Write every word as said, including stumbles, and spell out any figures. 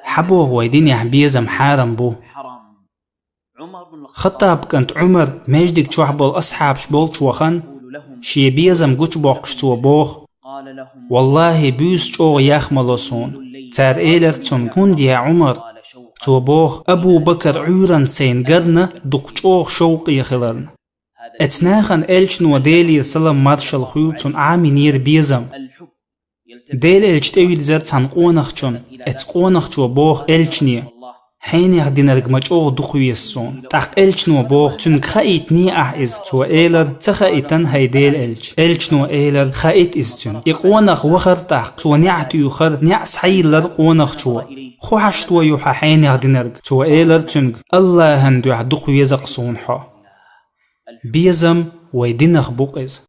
Хьабогу вай динехь безам хьарам бу. Хаттаб кӀант Ӏумар маьждиг чохь болу асхьабаш болчу вахана, шен безам гучубоккхуш цо боху: «Валлахи, буьйса чӀогӀа ях ма ло суна». Цара элира цунга: «ХӀунда яй, Ӏумар?» Цо боху: «Абу-Бакар Ӏуьйранна сайна гарна дукха чӀогӀа шовкъе хиларна». Эцу нахана элчано, Делера салам маршалла хуьлда цунна, Ӏамийнера безам. Делан элча тӀевирзира цхьана къонахчунна. Эцу къонахчо боху элчане: «Хьенех динарг ма чӀогӀа дукха веза суна». ТӀаккха элчано боху: «Цуьнга хаийтиний ахь иза?» Цо элира: «Ца хаийтина, хӀай Делан элча». Элчано элира: «Хаийта иза цуьнга». И къонах вахара тӀаккха, цо неӀ туьйхира, неӀ схьайиллира къонахчо: «ХӀун хьашт ву хьан хьенех динарг?» Цо элира цуьнга: «АллахӀан дуьхьа дукха веза-кх суна хьо». Безам вай динах бу-кх иза.